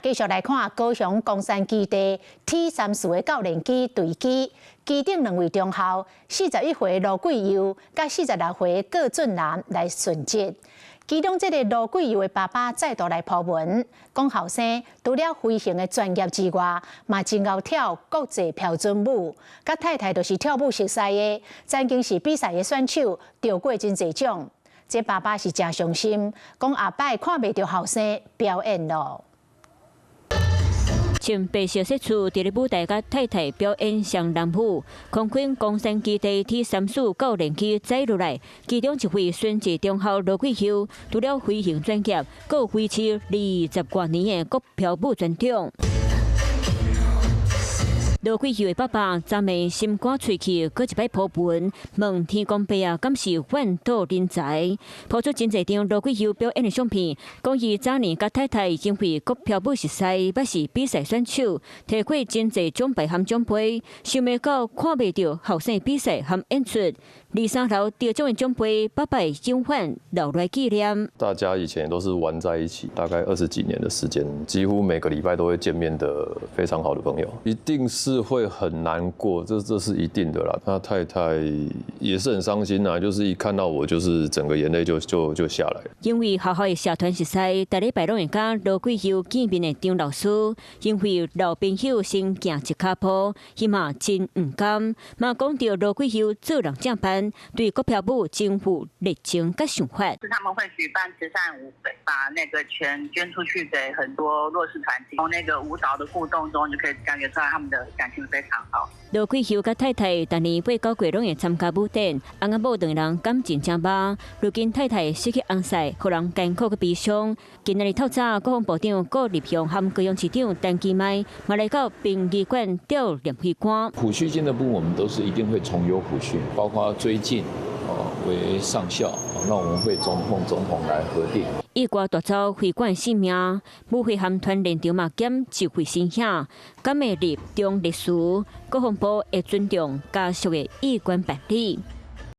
繼續來看高雄岡山基地 T 三四的教練機墜機，機頂兩位中校41歲盧貴佑佮46歲郭俊南來殉職。其中這個盧貴佑的爸爸再度來鋪文，講後生除了飛行的專業之外，嘛真𠢕跳國際標準舞，佮太太就是跳舞熟似的，曾經是比賽的選手，得過真濟獎。這爸爸是誠傷心，講後擺看袂著後生表演囉。穿白色西裝，佇咧舞台佮太太表演雙人舞。空軍岡山基地 T 三四教練機載落來，其中一位殉職中校盧貴秀，除了飛行專業，閣有維持20外年的國標舞傳統。盧貴秀的爸爸昨暝心肝喙去，閣一擺鋪文，問天公伯啊，敢是怨妒人才？鋪出真濟張盧貴秀表演的相片，講伊早年佮太太因為國標舞熟似，捌是比賽選手，提過真濟獎牌和獎盃，想袂到看袂著後生比賽和演出。二三樓得獎的獎盃，爸爸永遠留來紀念。大家以前都是玩在一起，大概20幾年的時間，幾乎每個禮拜都會見面的非常好的朋友，一定是會很難過，這是一定的啦。他太太也是很傷心啊，就是一看到我，就是整個眼淚就下來。因為學校的社團熟似，逐禮拜攏會佮盧貴秀見面的張老師，因為老朋友先行一跤步，伊嘛真毋甘，嘛講著盧貴秀做人正辦，對國標舞真有熱情佮想法。是他們會舉辦慈善舞會，把那個錢捐出去給很多弱勢團體。從那個舞蹈的互動中，就可以感覺出來他們的感情非常好。盧貴秀佮太太，逐年八九月攏會參加舞展，翁仔某兩人感情誠密。如今太太失去翁婿，予人艱苦佮悲傷。今仔日透早，國防部長顧立雄和高雄市長陳其邁嘛來到殯儀館吊唁花冠。撫恤金的部分，我們都是一定會從優撫恤，包括追進哦為上校，那我們會總控總統來核定。意外奪走飛官性命，舞會和團練場嘛減一位身影，敢會立中律師？國防部會尊重家屬的意願辦理。